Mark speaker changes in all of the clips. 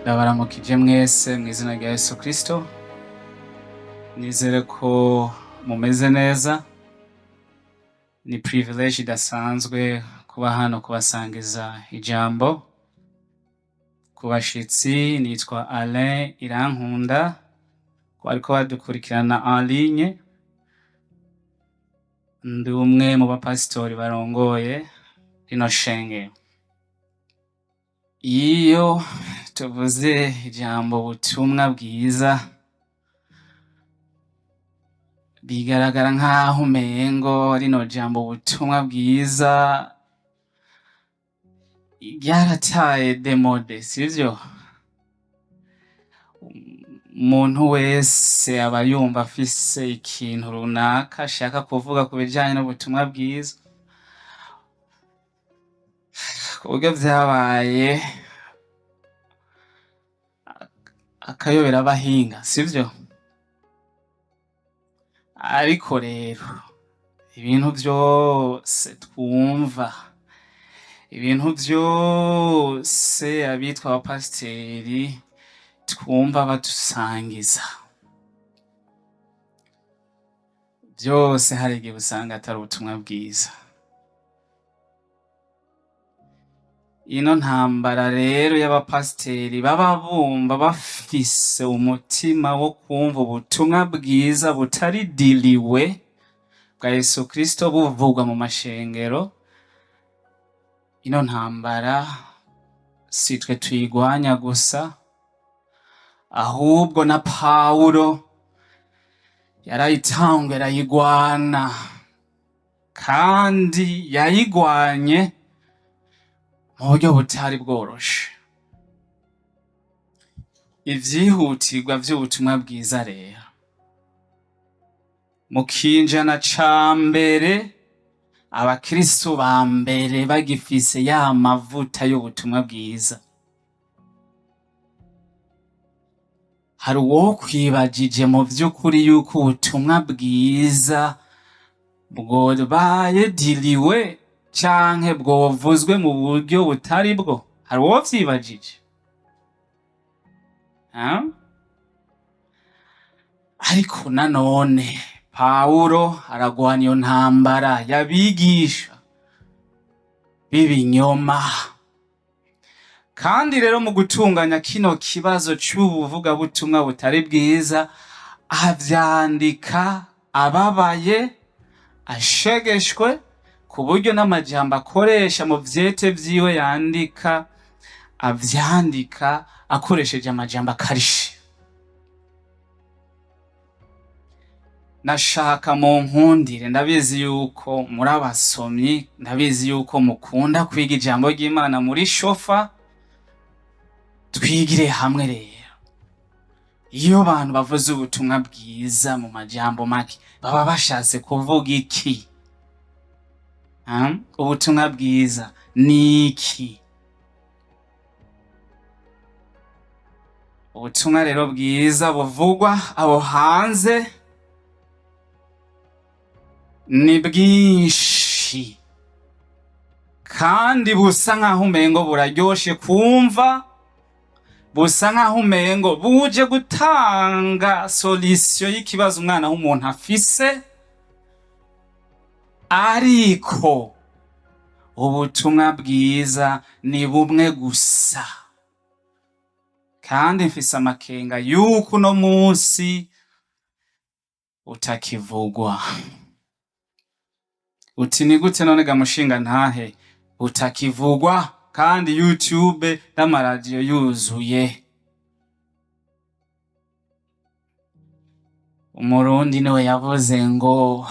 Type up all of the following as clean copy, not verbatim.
Speaker 1: Ndabaramukije mwese mu izina rya Yesu Kristo. Nizere ko mumeze neza. Ni privilege idasanzwe kuba hano kubasangiza ijambo. Ku bashitsi, nitwa Alain Irankunda, bariko badukurikirana en ligne. Ndi umwe mu bapasitori barongoye rino shengero. Iyo tuvuze ijambo ubutumwa bwiza, bigaragara nk'aho umengo rino jambo ubutumwa bwiza ryarataye démodé, sivyo? Umuntu wese aba yumva afise ikintu runaka ashaka kuvuga ku bijanye n'ubutumwa bwiza, ku buryo vyabaye akayobera abahinga, sivyo? Ariko rero ibintu vyose twumva, ibintu vyose abitwa abapasiteri twumva badusangiza, vyose hari igihe usanga atari ubutumwa bwiza. Ino ntambara rero y'abapasiteri baba bumva bafise umutima wo kumva ubutumwa bwiza butari dilué bwa Yesu Kristo buvugwa mu mashengero, ino ntambara si twe tuyigwanya gusa, ahubwo na Pawulo yarayitanguye arayigwana, kandi yayigwanye mu buryo butari bworoshe. Ivyihutirwa vy'ubutumwa bwiza rero mu kinjana ca mbere, abakristo ba mbere bagifise ya mavuta y'ubutumwa bwiza, hari uwokwibajije mu vy'ukuri yuko ubutumwa bwiza bwobaye dilué canke bwovuzwe mu buryo butari bwo? Hari uwovyibajije? Ha? Ariko nanone Pawulo aragwana iyo ntambara y'abigisha b'ibinyoma. Kandi rero mu gutunganya kino kibazo c'ubuvugabutumwa butari bwiza, avyandika ababaye, ashegeshwe, ku buryo n'amajambo akoresha mu vyete vyiwe yandika, avyandika akoresheje amajambo akarishe. Nashaka mu nkundire, ndabizi yuko muri abasomyi, ndabizi yuko mukunda kwiga ijambo ry'Imana muri shofa. Twigire hamwe rero, iyo abantu bavuze ubutumwa bwiza mu majambo make, baba bashatse kuvuga iki? Ha? Ubutumwa bwiza ni iki? Ubutumwa rero bwiza buvugwa abo hanze ni bwinshi, kandi busa nk'aho umengo buraryoshe kumva, busa nk'aho umengo buje gutanga solution y'ikibazo umwana w'umuntu afise. Ariko ubutumwa bwiza ni bumwe gusa, kandi mfise amakenga yuko uno munsi utakivugwa. Uti ni gute none ga mushinga ntahe utakivugwa kandi YouTube n'amaradiyo yuzuye? Umurundi niwe yavuze ngo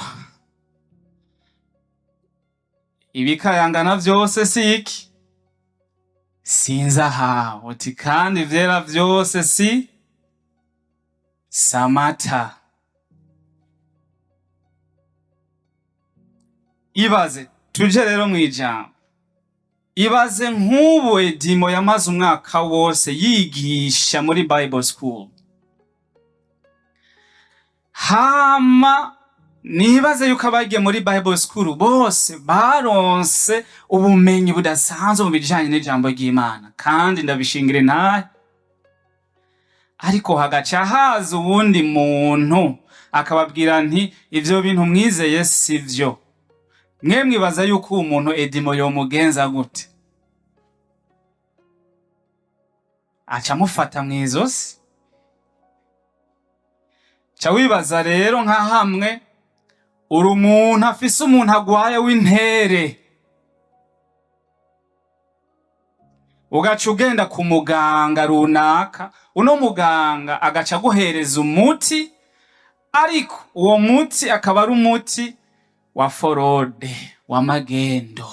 Speaker 1: ibikayangana vyose si iki sinzahabu, uti kandi ivyera vyose si samata. Ibaze tuje rero mw'ijambo. Ibaze nk'ubu Edimo yamaze umwaka wose yigisha muri Bible School, hama nibaze yuko abagiye muri Bible School bose baronse ubumenyi budasanzwe mu bijanye n'ijambo ry'Imana, kandi ndabishingire ntahe. Ariko hagaca haza uwundi muntu akababwira nti: "Ivyo bintu mwizeye sivyo." Mwe mwibaza yuko uwo muntu Edimo yomugenza gute? Aca amufata mw'izosi. Ca wibaza rero nka hamwe uri umuntu afise umuntu agwaye w'intere, ugaca ugenda ku muganga runaka, uno muganga agaca aguhereza umuti, ariko uwo muti akaba ari umuti wa forode, wa magendo.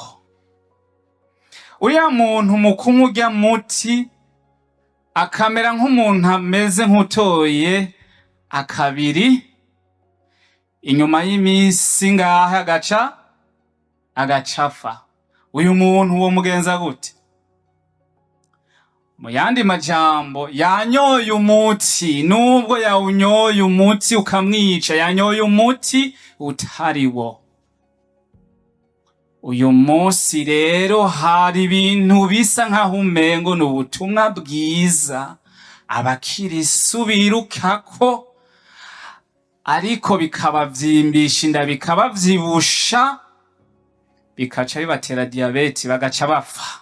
Speaker 1: Uriya muntu mu kunywa urya muti akamera nk'umuntu ameze nk'utoye akabiri, inyuma y'iminsi ngahe agacafa. Uyu muntu uwo mugenza gute? Mu yandi majambo, yanyoye umuti, nubwo yawunyoye umuti ukamwica, yanyoye umuti utari wo. Uyu munsi rero hari ibintu bisa nk'aho umengo ni ubutumwa bwiza abakirisu birukako, ariko bikabavyimbisha inda, bikabavyibusha, bikaca bibatera diyabeti, bagaca bapfa.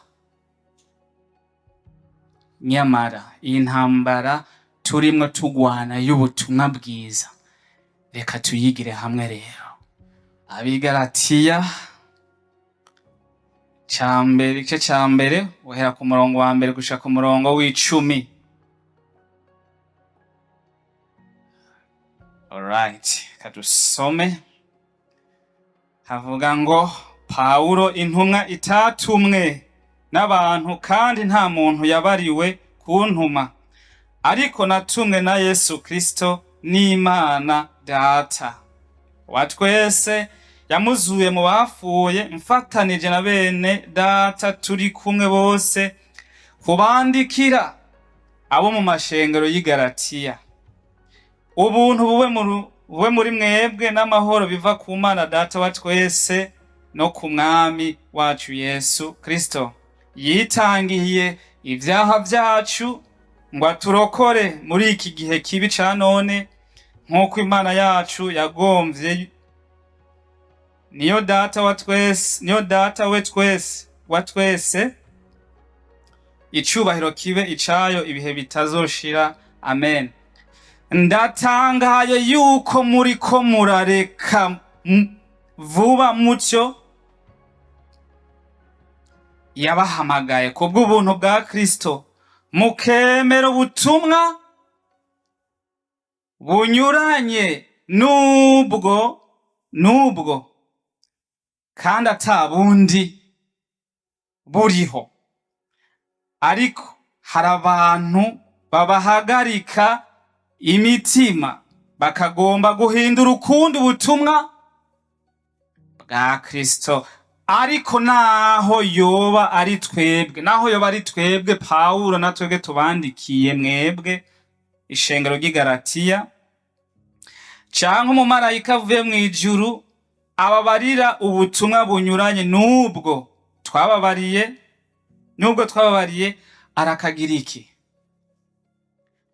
Speaker 1: Nyamara iyi ntambara turimwo tugwana y'ubutumwa bwiza, reka tuyigire hamwe. Rero Abigaratiya cambere, igice ca mbere, uhera ku murongo wa mbere gushika ku murongo w'icumi. Alright, kadusome. Havuga ngo: Pawulo, intumwa itatumwe n'abantu, kandi nta muntu yabariwe kuntuma, ariko natumwe na Yesu Kristo n'Imana Data wa twese yamuzuye mu bapfuye, mfatanije na bene data turi kumwe bose, kubandikira abo mu mashengero y'i Galatiya. Ubuntu bube muri mwebwe n'amahoro biva ku Mana Data wa twese no ku Mwami wacu Yesu Kristo, yitangiye ibyaha vyacu ngo aturokore muri iki gihe kibi ca none, nk'uko Imana yacu yagomvye. Niyo Data wa twese, niyo Data we twese wa twese, icubahiro kibe icayo ibihe bitazoshira. Amen. Ndatangaye yuko muriko murareka vuba mutyo yabahamagaye kubw'ubuntu bwa Kristo, mukemera ubutumwa bunyuranye n'ubwo, kandi ata bundi buriho. Ariko hari abantu babahagarika imitima, bakagomba guhindura ukundi ubutumwa bwa Kristo. Ariko naho yoba ari twebwe, naho yoba ari twebwe Pawulo na twebwe tubandikiye mwebwe ishengero ry'i Galatiya, canke umumarayika avuye mw'ijuru ababarira ubutumwa bunyuranye n'ubwo twababariye, n'ubwo twababariye, arakagira iki?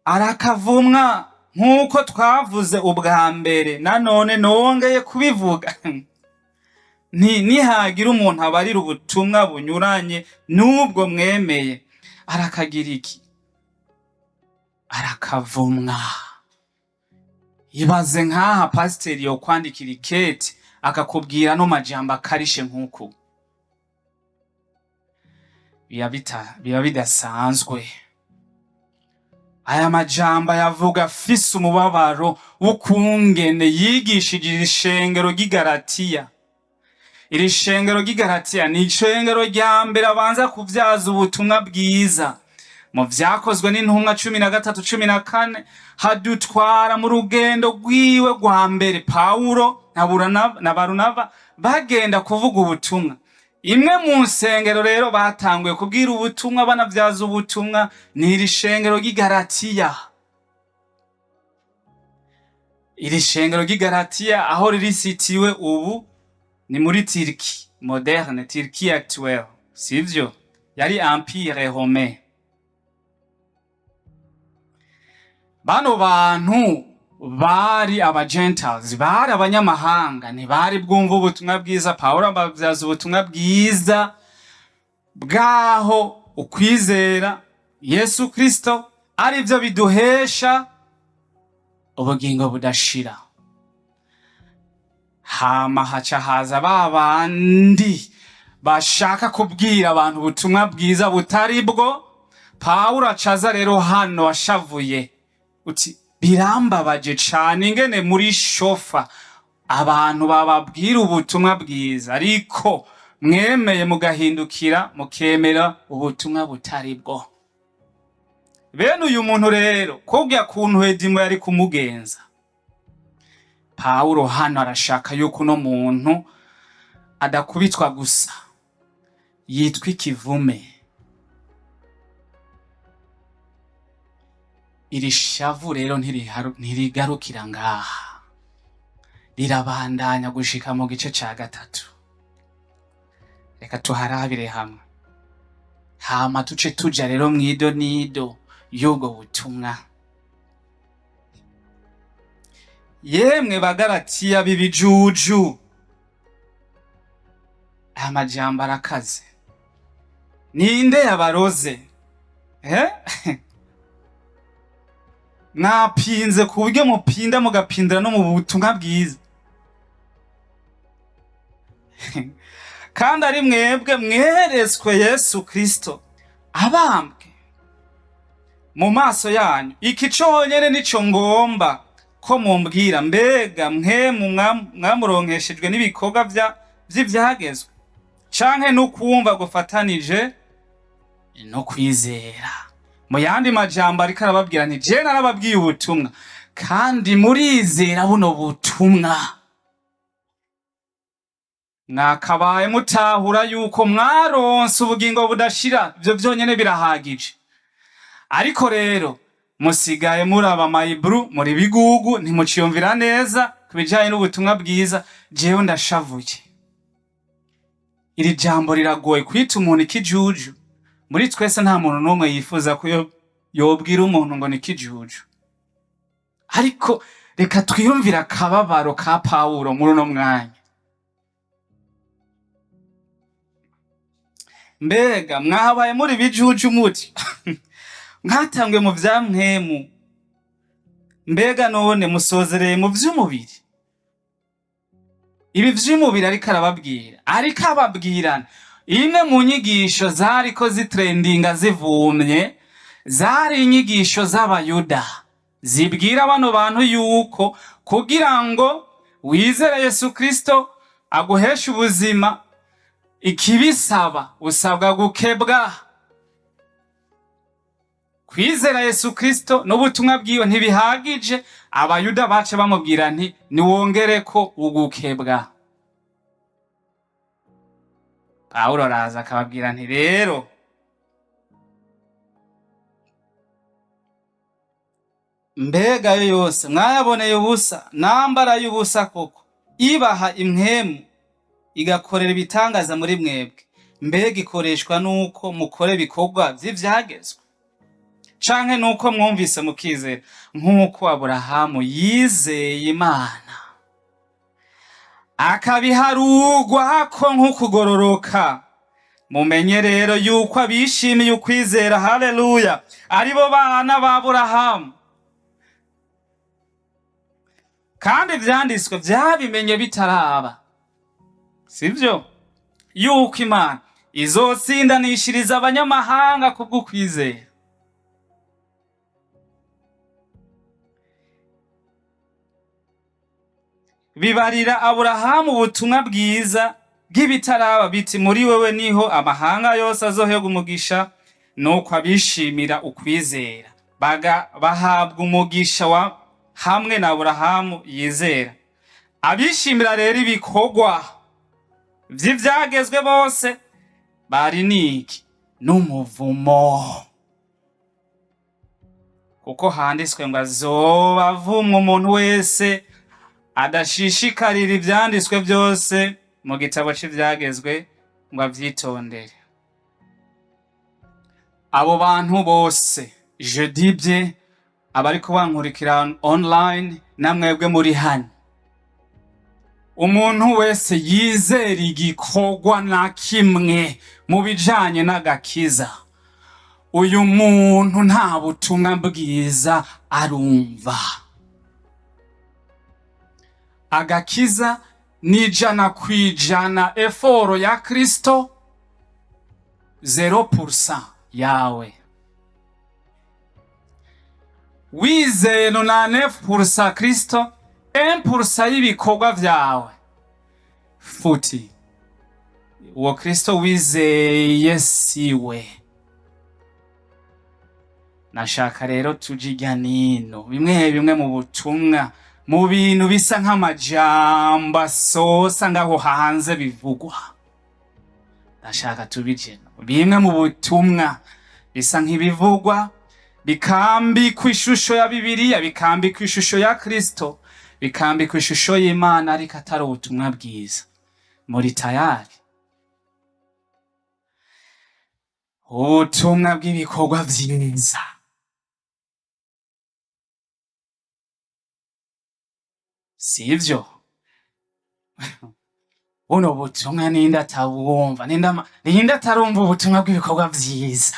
Speaker 1: Arakavumwa. Nk'uko twavuze ubwa mbere, nanone nongeye kubivuga nti: nihagira umuntu abarira ubutumwa bunyuranye n'ubwo mwemeye, arakagira iki? Arakavumwa. Ibaze nk'aha pasiteri yokwandikira ikete akakubwira no majambo akarishe nk'uku, biba bidasanzwe. Aya majambo ayavuga afise umubabaro w'ukungene yigishije iri shengero ry'i Galatiya. Iri shengero ry'i Galatiya ni ishengero rya mbere abanza kuvyaza ubutumwa bwiza. Mu Vyakozwe n'Intumwa 13, 14, hadutwara mu rugendo rwiwe rwa mbere. Pawulo na Barunaba bagenda kuvuga ubutumwa. Imwe mu nsengero rero batanguye kubwira ubutumwa, banavyaza ubutumwa, ni iri shengero ry'i Galatiya. Iri shengero ry'i Galatiya aho riri situé ubu ni muri Turquie moderne, Turquie actuelle, sivyo? Yari empire romain. Bano bantu bari aba gentiles, bari abanyamahanga, ntibari bwumva ubutumwa bwiza. Pawulo abavyaza ubutumwa bwiza bwaho ukwizera Yesu Kristo ari byo biduhesha ubugingo budashira. Hama haca haza ba bandi bashaka kubwira abantu ubutumwa bwiza butari bwo. Pawulo acaza rero hano ashavuye, uti: "Birambabaje cane ingene muri shofa abantu bababwira ubutumwa bwiza, ariko mwemeye mugahindukira mukemera ubutumwa butari bwo." Bene uyu muntu rero, kurya kuntu Edimo yari kumugenza, Pawulo hano arashaka yuko uno muntu adakubitwa gusa, yitwa ikivume. Iri shavu rero ntirigarukira ngaha, rirabandanya gushika mu gice ca gatatu. Reka tuharabire hamwe, hama tuce tuja rero mw'ido nido y'ubwo butumwa. Yemwe Bagalatiya b'ibijuju, aya majambo arakaze. Ninde yabaroze, eh? Mwapinze ku buryo mupinda mugapindira no mu butumwa bwiza, kandi ari mwebwe mweretswe Yesu Kristo abambwe mu maso yanyu. Iki conyene nico ngomba ko mumbwira: mbega mwemu mwamuronkeshejwe n'ibikorwa vy'ivyagezwe, canke n'ukwumva gufatanije no kwizera? Mu yandi majambo, ariko arababwira nti: "Je narababwiye ubutumwa, kandi murizera buno butumwa. Mwakabaye mutahura yuko mwaronse ubugingo budashira. Ivyo vyonyene birahagije. Ariko rero musigaye muraba mayiburu, muri bigugu, ntimuciyumvira neza ku bijanye n'ubutumwa bwiza. Jewe ndashavuye." Iri jambo riragoye, kwita umuntu ikijuju. Muri twese nta muntu n'umwe yifuza ko yobwira umuntu ngo ni ikijuju, ariko reka twiyumvire akababaro ka Pawulo muri uno mwanya. Mbega mwabaye muri bijuju muti mwatangwe mu vya mpwemu, mbega none musozereye mu vy'umubiri? Ibi vy'umubiri ariko arababwira, ariko ababwirana imwe mu nyigisho zariko zitrendinga zivumye, zari inyigisho z'Abayuda zibwira bano bantu yuko kugira ngo wizere Yesu Kristo aguheshe ubuzima, ikibisaba usabwa gukebwa. Kwizera Yesu Kristo n'ubutumwa bwiwe ntibihagije. Abayuda bace bamubwira nti: "Niwongereko ugukebwa." Pawulo araza akababwira nti: "Rero mbega ayo yose mwayaboneye ubusa, nambara y'ubusa koko, ibaha impwemu igakorera ibitangaza muri mwebwe, mbega ikoreshwa nuko mukora ibikorwa vy'ivyagezwe, canke nuko mwumvise mukizera, nk'uko Aburahamu yizeye Imana akabiharugwako nk'ukugororoka? Mumenye rero yuko abishimiye ukwizera, haleluya, aribo bana ba Aburahamu. Kandi ivyanditswe vyabimenye bitaraba, sivyo, yuko Imana izotsindanishiriza abanyamahanga kubw'ukwizera." Bibarira Aburahamu ubutumwa bwiza bw'ibitaraba, biti: "Muri wewe niho amahanga yose azoherwa umugisha." Nuko abishimira ukwizera bahabwa umugisha wa hamwe na Aburahamu yizera. Abishimira rero ibikorwa vy'ivyagezwe bose bari niki? N'umuvumo. Kuko handitswe ngo azoba avumwa umuntu wese adashishikarira ivyanditswe byose mu gitabo c'ivyagezwe ngo avyitondere. Abo bantu bose, je dis bien, abariko bankurikira online namwebwe muri hano, umuntu wese yizera igikorwa na kimwe mu bijanye n'agakiza, uyu muntu nta butumwa bwiza arumva. Agakiza ni 100% effort ya Kristo, 0% yawe. Wizeye 99% Kristo, 1% y'ibikorwa vyawe futi. Uwo Kristo wizeye siwe. Nashaka rero tuje irya nino bimwe bimwe mu butumwa, mu bintu bisa nk'amajambo asosa ngaho hanze bivugwa. Ndashaka tubije bimwe mu butumwa bisa nk'ibivugwa bikambikwa ishusho ya Bibiliya, bikambikwa ishusho ya Kristo, bikambikwa ishusho y'Imana, ariko atari ubutumwa bwiza. Muri tayari? Ubutumwa bw'ibikorwa vyiza. Sivyo? Buno butumwa ninde atabwumva? Ninde atarumva ubutumwa bw'ibikorwa vyiza?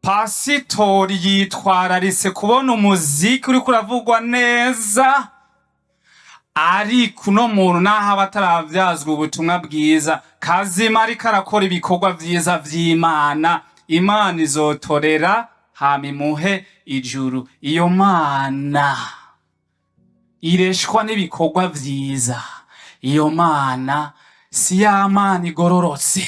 Speaker 1: Pasitori yitwararitse kubona umuziki uriko uravugwa neza, ariko uno muntu naho aba ataravyazwa ubutumwa bwiza kazima, ariko arakora ibikorwa vyiza vy'Imana, Imana izotorera hama imuhe ijuru. Iyo Mana ireshwa n'ibikorwa vyiza, iyo Mana si ya Mana igororotse.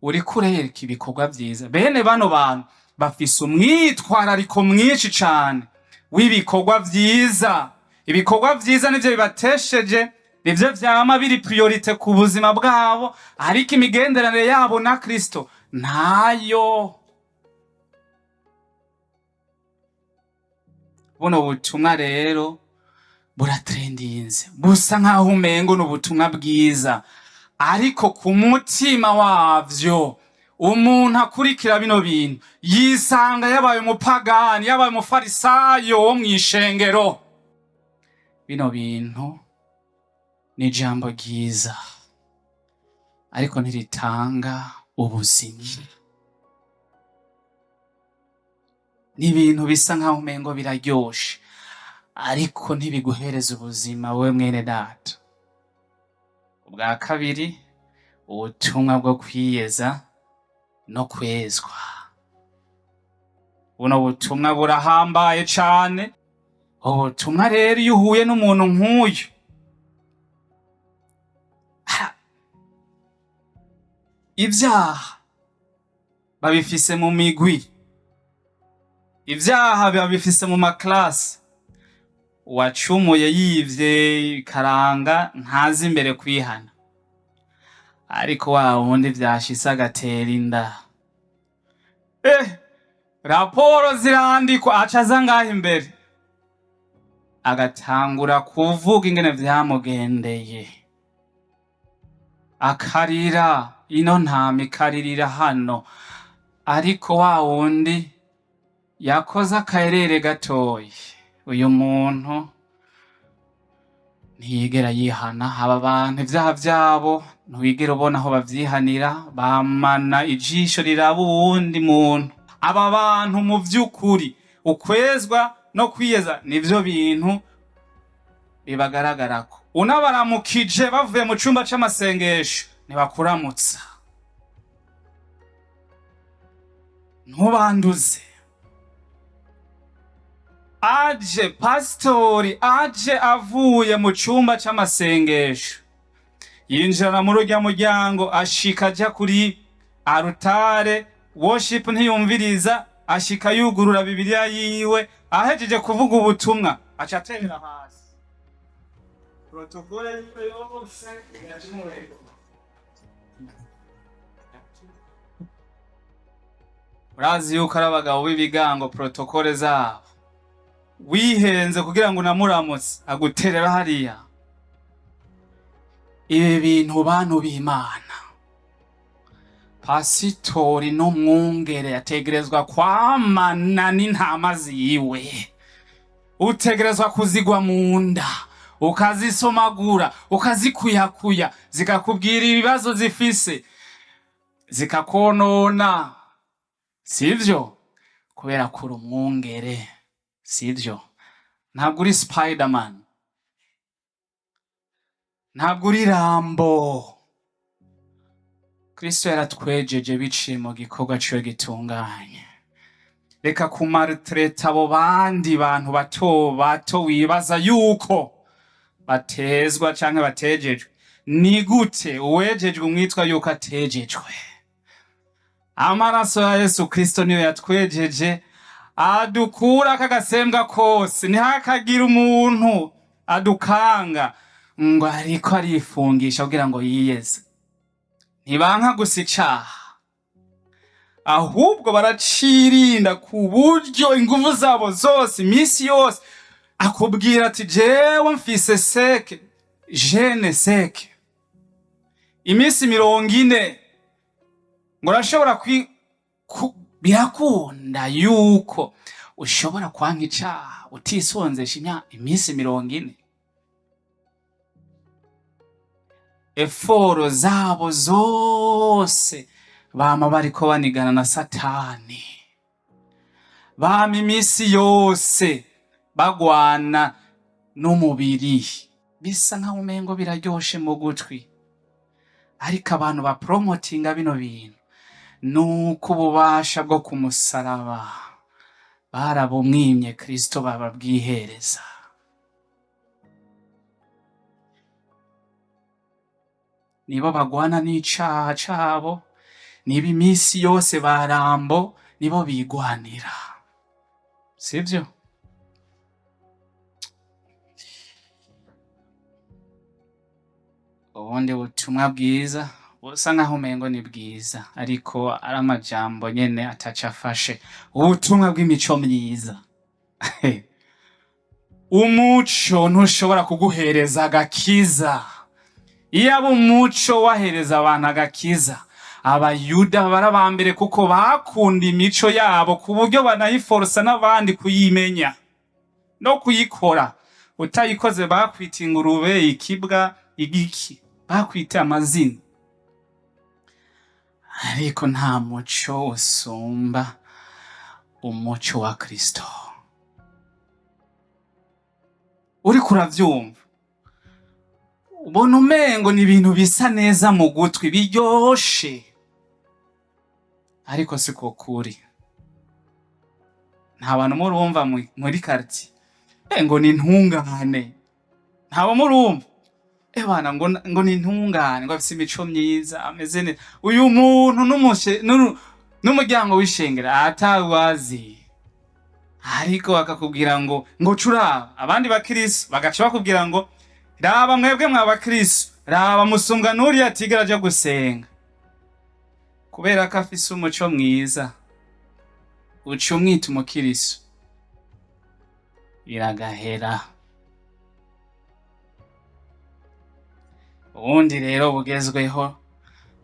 Speaker 1: Uriko urereka ibikorwa vyiza. Bene bano bantu bafise umwitwarariko mwinshi cane w'ibikorwa vyiza. Ibikorwa vyiza nivyo bibatesheje, nivyo vyama biri priorité ku buzima bwabo, ariko imigenderanire yabo na Kristo ntayo. Buno butumwa rero buratrendinze, busa nkaho umengo ni ubutumwa bwiza, ariko ku mutima wavyo umuntu akurikira bino bintu yisanga yabaye umupagani, yabaye umufarisayo wo mw'ishengero. Bino bintu ni ijambo ryiza, ariko ntiritanga ubuzima. Ni ibintu bisa nkaho umengo biraryoshe, ariko ntibiguhereza ubuzima wewe mwene data. Ubwa kabiri, ubutumwa bwo kwiyeza no kwezwa. Buno butumwa burahambaye cane. Ubutumwa rero iyo uhuye n'umuntu nk'uyu, ivyaha babifise mu migwi, ivyaha babifise mu maklasi. Uwacumuye yivye ikaranga ntazi imbere kwihana, ariko wa wundi vyashitse agatera inda, raporo zirandikwa, aca aza ngaho imbere agatangura kuvuga ingene vyamugendeye, akarira ino ntama ikaririra hano. Ariko wa wundi yakoze akarere gatoyi, uyu muntu ntiyigera yihana. Aba bantu ivyaha vyabo ntiwigera ubona aho bavyihanira, bamana ijisho riraba uwundi muntu. Aba bantu mu vy'ukuri ukwezwa no kwiyeza nivyo bintu bibagaragarako. Unabaramukije bavuye mu cumba c'amasengesho ntibakuramutsa, ntubanduze. Aje pasitori aje avuye mu cumba c'amasengesho, yinjira muri urya muryango, ashika aja kuri arutare, worship ntiyumviriza, ashika yugurura Bibiliya yiwe, ahejeje kuvuga ubutumwa aca aterera hasi. Protocole yiwe yose yacumuye. Urazi yuko ari abagabo b'ibigango, protocole zabo wihenze kugira ngo unamuramutse aguterera hariya. Ibi bintu, bantu b'Imana, pasitori n'umwungere ategerezwa kwamana n'intama ziwe. Utegerezwa kuzigwa mu nda, ukazisomagura, ukazikuyakuya, zikakubwira ibibazo zifise, zikakonona, sivyo? Kubera ko uri umwungere, sivyo? Ntabwo uri Spiderman, ntabwo uri Rambo. Kristo yaratwejeje biciye mu gikorwa ciwe gitunganye. Reka kumaltraita abo bandi bantu bato bato wibaza yuko batezwa canke batejejwe. Ni gute uwejejwe umwitwa yuko atejejwe? Amaraso ya Yesu Kristo niyo yatwejeje, adukura akagasembwa kose. Ntihakagire umuntu adukanga ngo ariko arifungisha kugira ngo yiyeze. Ntibanka gusa icaha, ahubwo baracirinda ku buryo inguvu zabo zose, iminsi yose akubwira ati: "Jewe mfise sec, jeûne sec, iminsi 40." Ngo urashobora birakunda yuko ushobora kwanka icaha utisonzesha iminsi 40? Efforts zabo zose bama bariko banigana na Satani, bama iminsi yose bagwana n'umubiri. Bisa nkaho umengo biraryoshe mu gutwi, ariko abantu bapromotinga bino bintu nuko ububasha bwo ku musaraba barabumwimye Kristo, bababwihereza. Nibo bagwana n'icaha cabo, niba iminsi yose barambo nibo bigwanira, sivyo? Ubundi butumwa bwiza busa nkaho umengo ni bwiza, ariko ari amajambo nyene ataco afashe. Ubutumwa bw'imico myiza. Umuco ntushobora kuguhereza agakiza. Iyo aba umuco wahereza abantu agakiza, Abayuda bari aba mbere, kuko bakunda imico yabo ku buryo banayiforosa n'abandi kuyimenya no kuyikora. Utayikoze bakwita ingurube, ikibwa, igiki, bakwita amazina. Ariko nta muco usumba umuco wa Kristo. Uriko uravyumva, ubona umengo ni ibintu bisa neza mu gutwi, biryoshe, ariko siko kuri. Nta bantu murumva muri quartier ngo ni intungane? Ntabo murumva bana ngo ni intungane, ngo afise imico myiza, ameze neza uyu muntu n'umuryango w'ishengero atawazi, ariko bakakubwira ngo curaba abandi bakristo, bagaca bakubwira ngo: "Raba mwebwe mwa bakristo, raba musumbwa n'uriya atigera aja gusenga." Kubera ko afise umuco mwiza, uca umwita umukiriso, biragahera. Ubundi rero bugezweho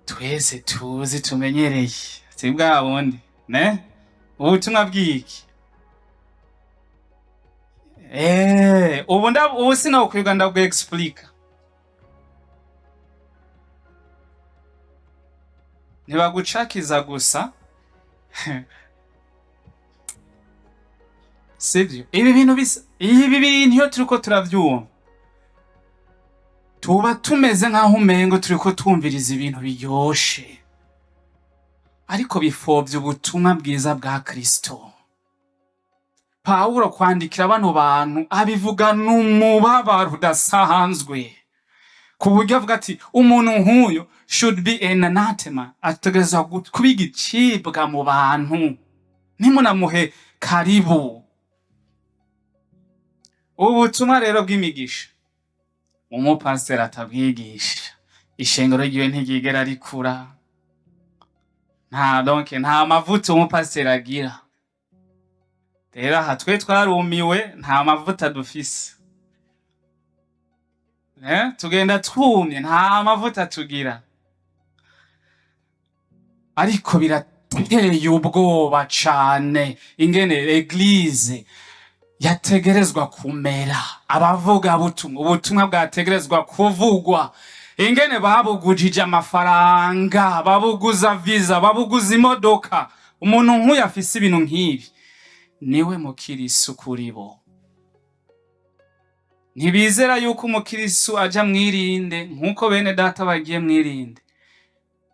Speaker 1: twese tuzi, tumenyereye, si bwa bundi ne ubutumwa bw'iki? Ubu ubu sinokwirirwa ndabwo explica. Ntibagucakiza gusa, sivyo? Ibi bintu bisa, ibi bintu iyo turiko turavyumva tuba tumeze nk'aho umengo turiko twumviriza ibintu biryoshe, ariko bifovya ubutumwa bwiza bwa Kristo. Pawulo kwandikira bano bantu abivuga n'umubabaro udasanzwe, ku buryo avuga ati umuntu nk'uyu should be an anathema, ategerezwa kuba igicibwa mu bantu, ntimunamuhe karibu. Ubu butumwa rero bw'imigisha. Umupasiteri atabwigisha, ishengero ryiwe ntiryigera rikura. Nta, donc nta mavuta umupasiteri agira. Rero aha twe twarumiwe, nta mavuta dufise. Tugenda twumye, nta mavuta tugira. Ariko birateye ubwoba cane ingene église yategerezwa kumera, abavuga butumwa, ubutumwa bwategerezwa kuvugwa, ingene babugujije amafaranga, babuguza visa, babuguza imodoka. Umuntu nk'uyu afise ibintu nk'ibi niwe mukirisu kuri bo. Ntibizera yuko umukirisu aja mwirinde nk'uko bene data bagiye mwirinde.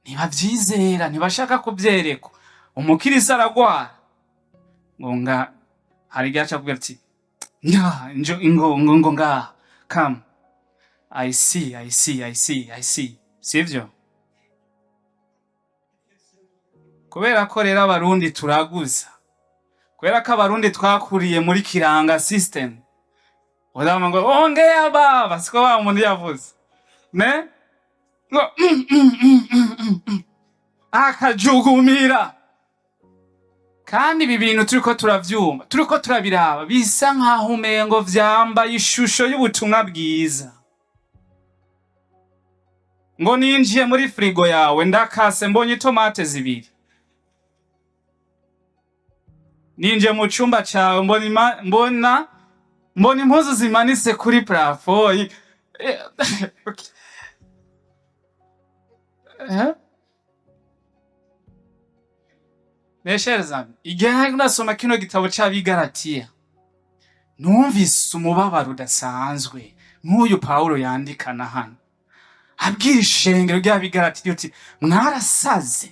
Speaker 1: Ntibavyizera, ntibashaka kuvyerekwa. Umukirisu aragwara, ngo nga hari igihe aca akubwira ati: "Nga njo ngo ngo ngo ngaha, come, I see, I see, I see, I see." Sivyo? Kubera ko rero Abarundi turaguza, kubera ko Abarundi twakuriye muri kiranga system, urabona ngo "Ongea baba", siko wa muntu yavuze ne ngo akajugumira. Kandi ibi bintu turiko turavyumva, turiko turabiraba, bisa nkaho umengo vyambaye ishusho y'ubutumwa bwiza. Ngo ninjiye muri frigo yawe, ndakase, mbonye itomate zibiri. Ninjiye mu cumba cawe, mbona mbona impuzu zimanitse kuri plafond. Okay. Eh? Mes chers amis, igihe nariko nasoma kino gitabo c'Abigaratiya, numvise umubabaro udasanzwe nk'uyu Pawulo yandikana hano, abwira ishengero ry'Abigaratiya uti: "Mwarasaze,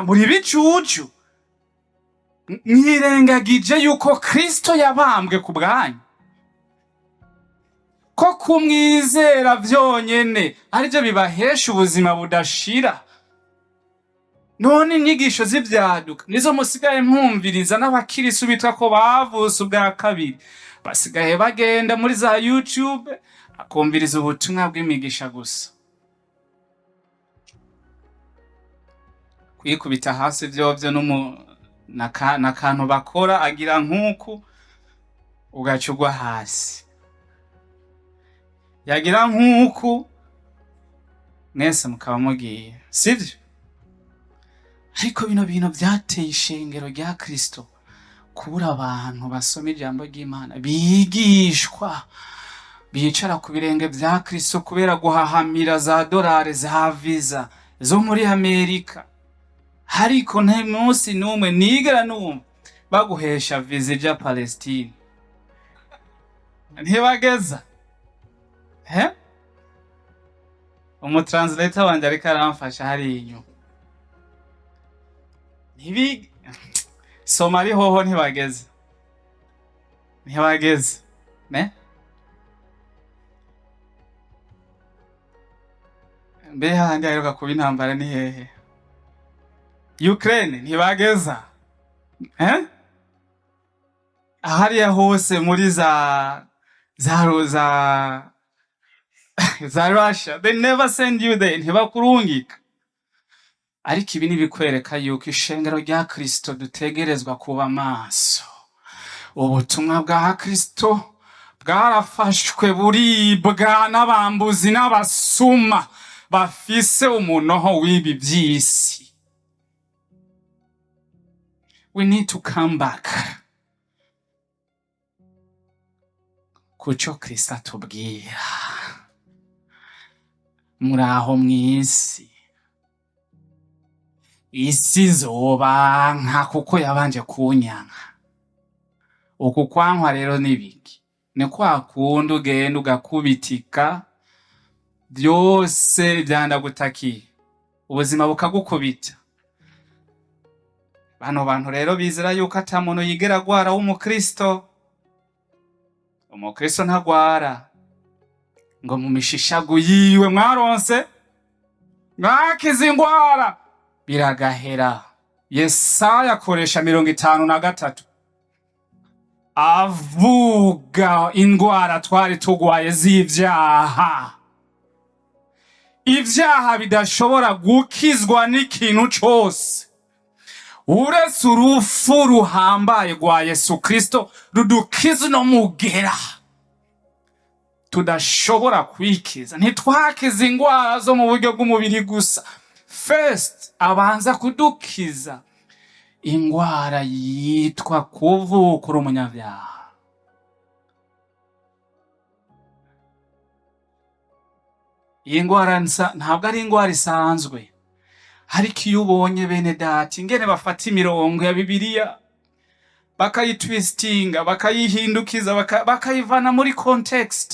Speaker 1: muri bicucu, mwirengagije yuko Kristo yabambwe ku bwanyu, ko kumwizera vyonyene arivyo bibahesha ubuzima budashira. None inyigisho z'ivyaduka nizo musigaye mwumviriza." N'abakirisu bitwa ko bavutse ubwa kabiri basigaye bagenda muri za YouTube akumviriza ubutumwa bw'imigisha gusa. Kwikubita hasi vyovyo n'akantu bakora, agira nk'uku ugaca ugwa hasi, yagira nk'uku mwese mukaba mugiye, sivyo? Ariko bino bintu vyateye ishengero rya Kristo kubura abantu basoma ijambo ry'Imana, bigishwa, bicara ku birenge vya Kristo, kubera guhahamira za dorari, za visa zo muri Amerika. Ariko nta munsi n'umwe nigera numva baguhesha visa ija Palestine. Ntibageza he? Umutranslator wanje ariko aramfasha hariya inyuma. Ntibi Somali hoho ntibageze, ntibageze ne mbe hahandi haheruka kuba intambara ni hehe? Ukraine ntibageza, eh? Hariya hose muri za Russia, they never send you there, ntibakurungika. Ariko ibi nibikwereka yuko ishengero rya Kristo dutegerezwa kuba maso. Ubutumwa bwa Kristo bwarafashwe, buribwa n'abambuzi n'abasuma bafise umunoho w'ibi vy'isi. We need to come back kuco Kristo atubwira. Muraho mw'isi, isi izobanka kuko yabanje kunyanka. Uku kwankwa rero nibiki? Ni kwa kundi ugenda ugakubitika vyose vyandagutakiye, ubuzima bukagukubita. Bano bantu rero bizera yuko ata muntu yigera agwara w'umukristo. Umukristo ntagwara, ngo mu mishishagu yiwe mwaronse, mwakize ingwara, biragahera. Yesaya akoresha 53. Avuga indwara twari tugwaye z'ivyaha, ivyaha bidashobora gukizwa n'ikintu cose uretse urupfu ruhambaye rwa Yesu Kristo rudukiza no mugera tudashobora kwikiza. Ntitwakiza ingwara zo mu buryo bw'umubiri gusa, first abanza kudukiza ingwara yitwa kuvuka uri umunyabyaha. Iyi ngwara ntabwo ari ingwara isanzwe, ariko iyo ubonye bene data ingene bafata imirongo ya Bibiliya bakayitwistinga, bakayihindukiza, bakayivana muri context,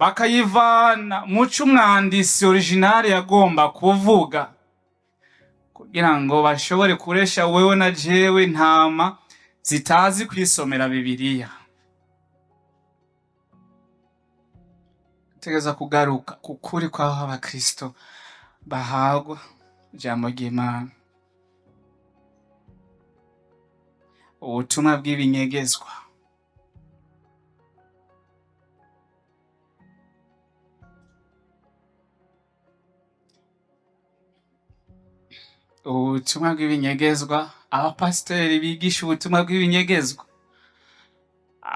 Speaker 1: bakayivana muco umwanditsi original yagomba kuvuga, kugira ngo bashobore kuresha wewe na jewe intama zitazi kwisomera Bibiliya. Tegeza kugaruka ku kuri kw'aho abakristo bahagwa ijambo ry'Imana, ubutumwa bw'ibinyegezwa. Ubutumwa bw'ibinyegezwa, abapasiteri bigisha ubutumwa bw'ibinyegezwa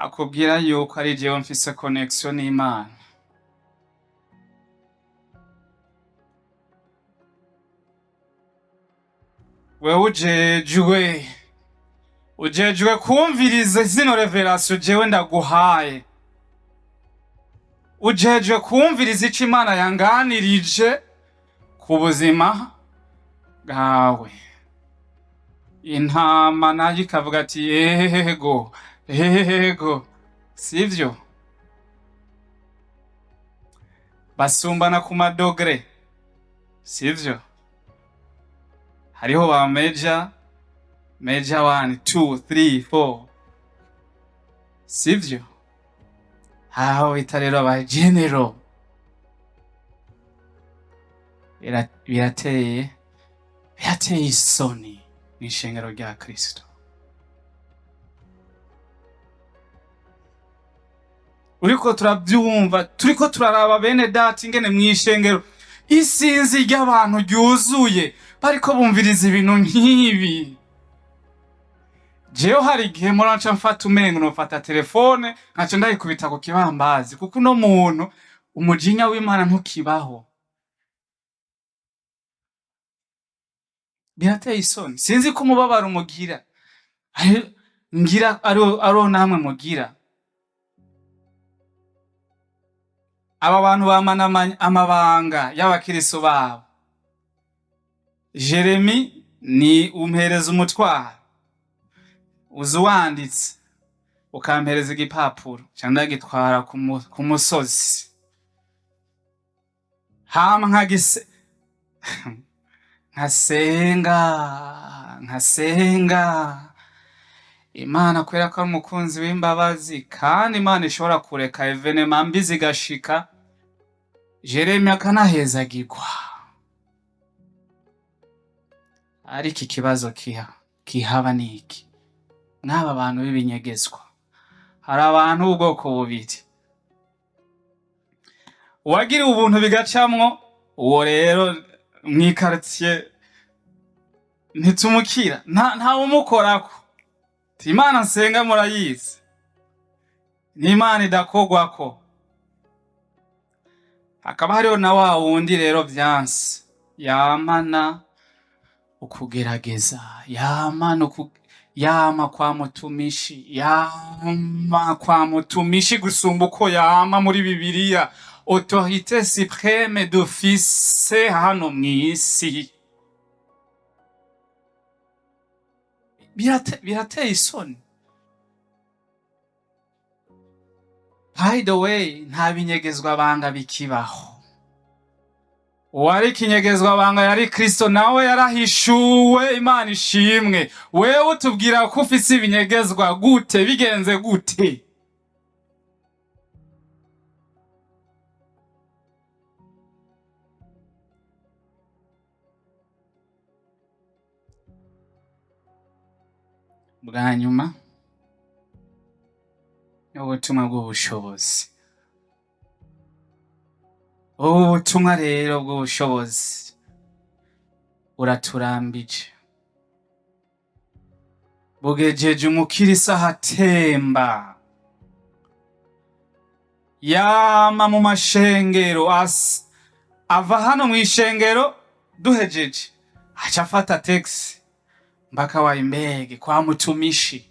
Speaker 1: akubwira yuko ari jewe mfise connection n'Imana. Wewe ujejwe kumviriza zino revelation jewe ndaguhaye, ujejwe kumviriza ico Imana yanganirije ku buzima bwawe. Intama nayo ikavuga ati yego yego, sivyo? Basumbana ku madogre, sivyo? Hariho ba major, major 1 2 3 4, sivyo? Hariho bita rero aba general. Birateye isoni mw'ishengero rya Kristo. Uriko turabyumva, turiko turaraba bene data ingene mw'ishengero isinzi ry'abantu ryuzuye bariko bumviriza ibintu nk'ibi. Jewe hari igihe muranca mfata umengo nofata telefone nkaca ndayikubita ku kibambazi, kuko uno muntu umujinya w'Imana ntukibaho. Birateye isoni. Sinzi ko umubabaro mugira, ngira ariwo namwe mugira. Aba bantu bamana amabanga y'abakiriso babo. Jeremy ni umpereza umutwaro, uzuwanditse ukampereza igipapuro ca ndagitwara ku musozi, hama nkasenga nkasenga Imana, kubera ko ari umukunzi w'imbabazi, kandi Imana ishobora kureka evenema mbi zigashika, Jeremy akanahezagirwa. Ariko ikibazo kihaba ni iki? N'aba bantu b'ibinyegezwa, hari abantu b'ubwoko bubiri. Uwagiriwe ubuntu bigacamwo, uwo rero mw'ikartier ntitumukira, ntawumukorako. Imana nsenga murayizi, ni Imana idakogwako. Hakaba hariho na wa wundi rero vyanse, yamana ukugerageza, yamana yama kwa mutumishi, yama kwa mutumishi gusumba uko yama muri Bibiliya. Autorité suprême dufise hano mw'isi. Birateye isoni. By the way, nta binyegezwa banga bikibaho. Uwari ikinyegezwa banga yari Kristo, nawe yarahishuwe. Imana ishimwe. Wewe utubwira ko ufise ibinyegezwa gute? Bigenze gute? Bwa nyuma ni ubutumwa bw'ubushobozi. Ubu butumwa rero bw'ubushobozi buraturambije, bugejeje umukirisi ahatemba, yama mu mashengero, ava hano mw'ishengero duhejeje aca afata taxi mpaka Wayimbege kwa mutumishi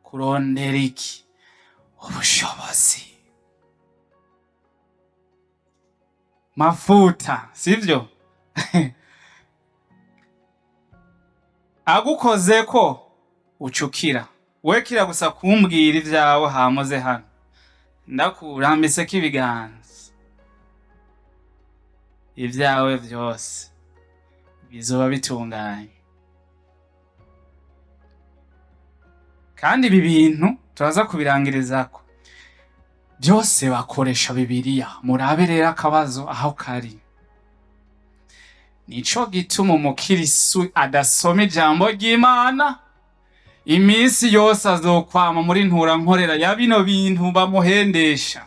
Speaker 1: kurondera iki? Ubushobozi, mafuta, sivyo? Agukozeko ucukira wekira gusa kumbwira ivyawe hamuze hano ndakurambiseko ibiganza, ivyawe vyose bizoba bitunganye. Kandi ibi bintu turaza kubirangirizako byose bakoresha Bibiliya. Murabe rero akabazo aho kari. Nico gituma umukirisu adasoma ijambo ry'Imana iminsi yose azokwama muri nturankorera ya bino bintu bamuhendesha.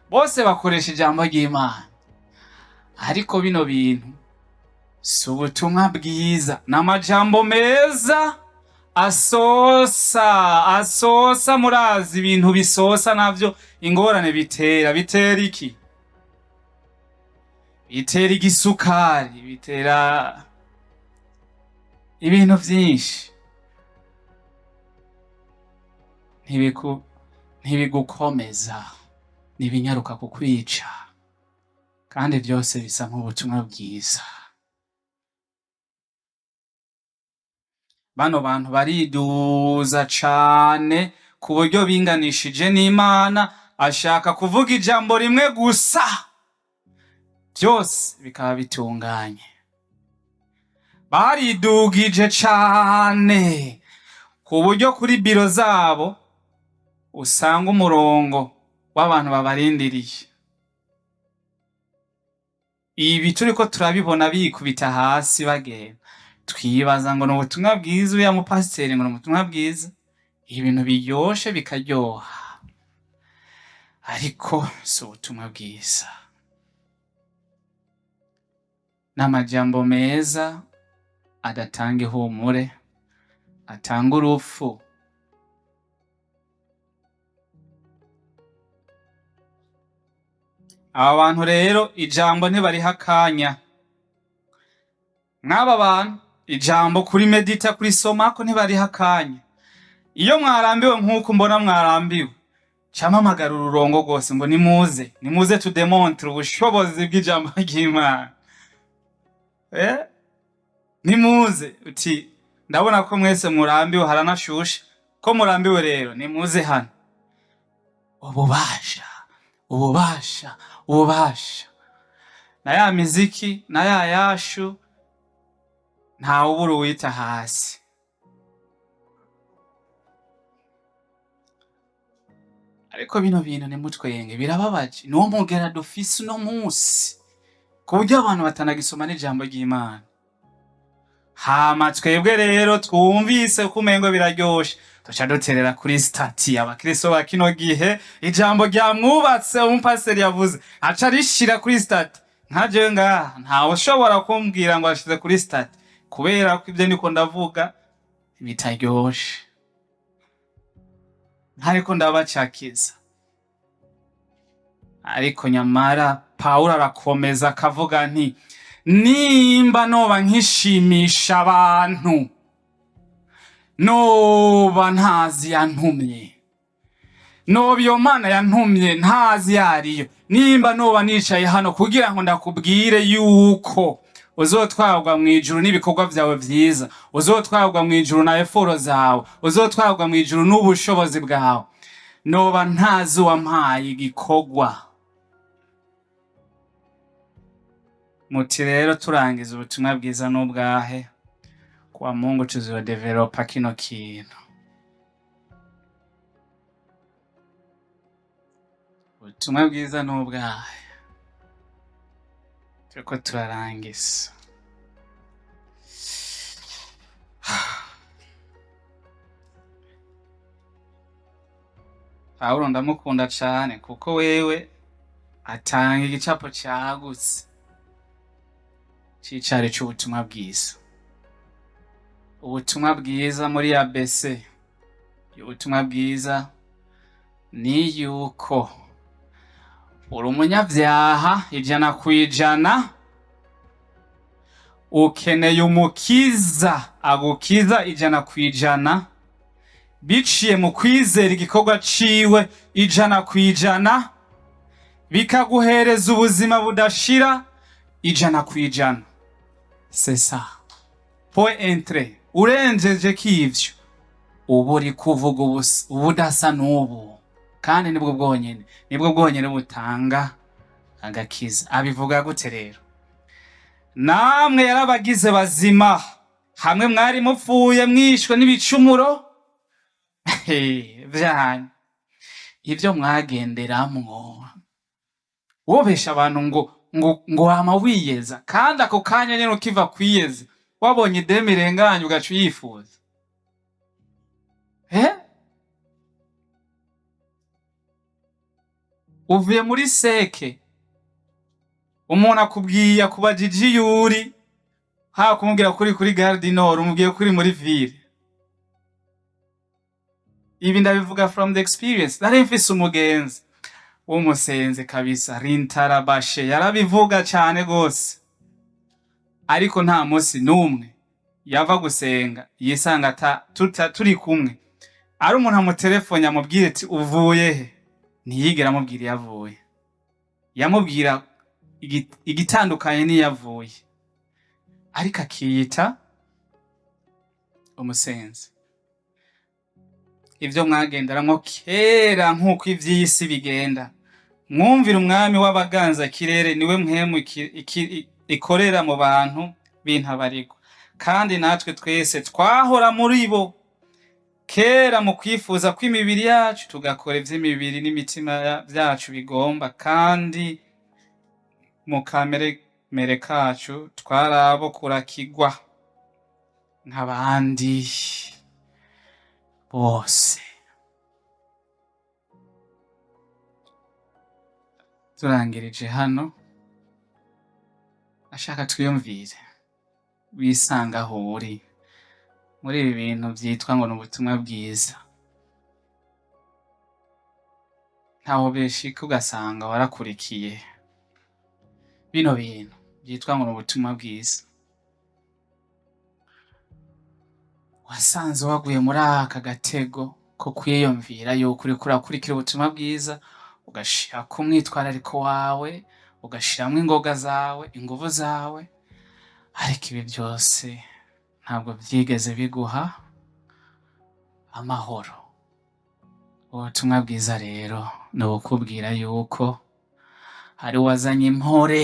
Speaker 1: Bose bakoresha ijambo ry'Imana, ariko bino bintu si ubutumwa bwiza, ni amajambo meza asosa asosa. Murazi ibintu bisosa navyo ingorane bitera. Bitera iki? Bitera igisukari, bitera ibintu vyinshi, ntibigukomeza, ntibinyaruka kukwica, kandi vyose bisa nk'ubutumwa bwiza. Bano bantu bariduza cane ku buryo binganishije n'Imana, ashaka kuvuga ijambo rimwe gusa byose bikaba bitunganye. Baridugije cane ku buryo kuri biro zabo usanga umurongo w'abantu babarindiriye. Ibi turiko turabibona bikubita hasi bagenda, twibaza ngo ni ubutumwa bwiza, uriya mupasiteri ngo ni ubutumwa bwiza, ibintu biryoshe bikaryoha, ariko si ubutumwa bwiza. N'amajambo meza adatanga ihumure, atanga urupfu. Aba bantu rero ijambo ntibariha akanya. Nk'aba bantu ijambo kuri medita kuri somako ntibariha akanya. Iyo mwarambiwe nk'uko mbona mwarambiwe, camamagara ururongo rwose ngo nimuze, nimuze tudemontre ubushobozi bw'ijambo ry'Imana. Nimuze uti ndabona ko mwese murambiwe, haranashushe, ko murambiwe rero nimuze hano. Ububasha, ububasha, ububasha. Na ya miziki na ya yashu ntawubura uwita hasi. Ariko bino bintu ntimutwenge, birababaje. Niwo mugera dufise uno munsi, ku buryo abantu batanagisoma n'ijambo ry'Imana. Hama twebwe rero twumvise ko umengo biraryoshe, tuca duterera kuri stati. Abakristo ba kino gihe ijambo ryamwubatse umupasiteri yavuze aca arishira kuri stati. Nka jewe ngaha ntawe ushobora kumbwira ngo ashize kuri stati, kubera ko ibyo niko ndavuga bitaryoshe, ntariko ndabacakiza. Ariko nyamara Pawulo arakomeza akavuga nti nimba noba nkishimisha abantu, noba ntazi yantumye, noba iyo Mana yantumye ntazi yariyo, nimba noba nicaye hano kugira ngo ndakubwire yuko uzotwarwa mw'ijuru n'ibikorwa vyawe vyiza, uzotwarwa mw'ijuru na eforo zawe, uzotwarwa mw'ijuru n'ubushobozi bwawe, noba ntazi uwampaye igikorwa. Muti rero turangiza ubutumwa bwiza n'ubwahe? Kwa Mungu tuzodevelopa kino kintu. Ubutumwa bwiza n'ubwahe? Turiko turarangiza. Pawulo ndamukunda cane kuko wewe atanga igicapo cagutse c'icari c'ubutumwa bwiza. Ubutumwa bwiza muri ABC, ubutumwa bwiza ni yuko uri umunyavyaha 100%, ukeneye umukiza agukiza 100% biciye mu kwizera igikorwa ciwe 100%, bikaguhereza ubuzima budashira 100%. C'est ça. Point entre. Urengeje k'ivyo uba uri kuvuga ubudasa n'ubu, kandi nibwo bwonyene butanga agakiza. Abivuga gute rero? Namwe yarabagize bazima hamwe mwari mupfuye mwishwe n'ibicumuro vyanyu, ibyo mwagenderamwo. Wobesha abantu ngo wama wiyeza, kandi ako kanya nyene ukiva kwiyeza wabonye idemi irenganye ugaca uyifuza. Eh? Uvuye muri seke, umuntu akubwiye akubajije iyo uri, haba kumubwira kuri kuri gare du Nord, umubwiye kuri muri ville. Ibi ndabivuga from the experience. Nari mfise umugenzi w'umusenzi kabisa, rintarabashe, yarabivuga cane gose, ariko nta munsi n'umwe yava gusenga yisanga turi kumwe, ari umuntu amutelefone amubwire ati uvuye he, ntiyigera amubwira iyo avuye, yamubwira igitandukanye n'iyo avuye, ariko akiyita umusenzi. Ibyo mwagenderamwo kera nk'uko ivy'isi bigenda, mwumvira umwami w'abaganza kirere, niwe mpwemu ikorera mu bantu b'intabarigwa. Kandi natwe twese twahora muri bo kera mu kwifuza kw'imibiri yacu, tugakora ivy'imibiri n'imitima vyacu bigomba, kandi mu kameremere kacu twari abo kurakigwa nk'abandi bose. Turangirije hano, ashaka twiyumvire wisanga aho uri muri ibi bintu vyitwa ngo ni ubutumwa bwiza. Ntaho bishika ugasanga warakurikiye bino bintu vyitwa ngo ni ubutumwa bwiza, wasanze waguye muri aka gatego ko kwiyumvira yuko uriko urakurikira ubutumwa bwiza, ugashirako umwitwarariko wawe, ugashiramwo ingoga zawe, inguvu zawe, ariko ibi byose ntabwo vyigeze biguha amahoro. Ubutumwa bwiza rero ni ubukubwira yuko hari uwazanye impore,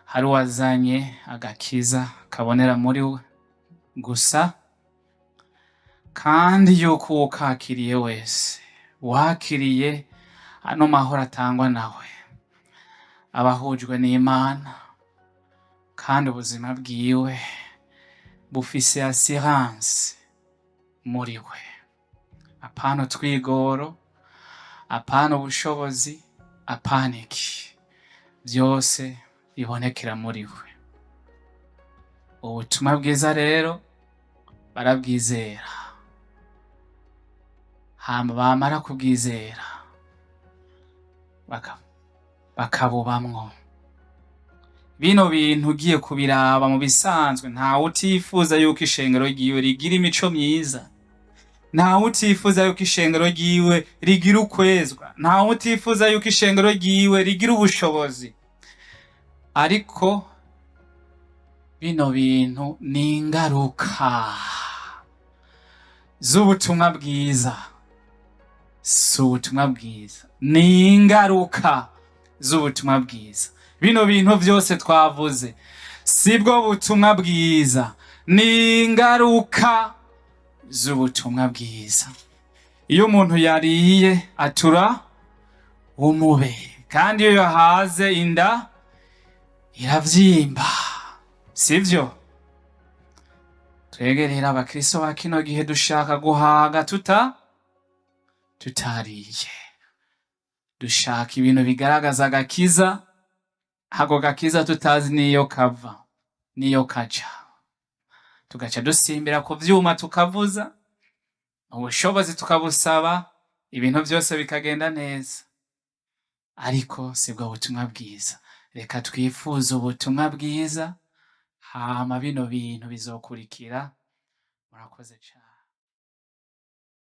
Speaker 1: hari uwazanye agakiza kabonera muri we gusa, kandi yuko uwukakiriye wese, wakiriye ano mahoro atangwa nawe, aba ahujwe n'Imana, kandi ubuzima bwiwe bufise assurance muri we. Apana utwigoro, apana ubushobozi, apana iki, vyose bibonekera muri we. Ubutumwa bwiza rero barabwizera, hama bamara kubwizera bakabubamwo. Bino bintu ugiye kubiraba mu bisanzwe, ntawe utifuza yuko ishengero ryiwe rigira imico myiza, ntawe utifuza yuko ishengero ryiwe rigira ukwezwa, ntawe utifuza yuko ishengero ryiwe rigira ubushobozi, ariko bino bintu ni ingaruka z'ubutumwa bwiza. Si ubutumwa bwiza, ni ingaruka z'ubutumwa bwiza. Bino bintu vyose twavuze sibwo butumwa bwiza, ni ingaruka z'ubutumwa bwiza. Iyo umuntu yariye atura umube, kandi iyo yahaze inda iravyimba, sivyo? Twege rero abakristo ba kino gihe dushaka guhaga Tutariye. Dushaka ibintu bigaragaza agakiza, ako gakiza tutazi n'iyo kava n'iyo kaja, tugaca dusimbira ku vyuma tukavuza, ubushobozi tukabusaba, ibintu vyose bikagenda neza. Ariko sibwo butumwa bwiza. Reka twifuze ubutumwa bwiza, hama bino bintu bizokurikira. Murakoze cane.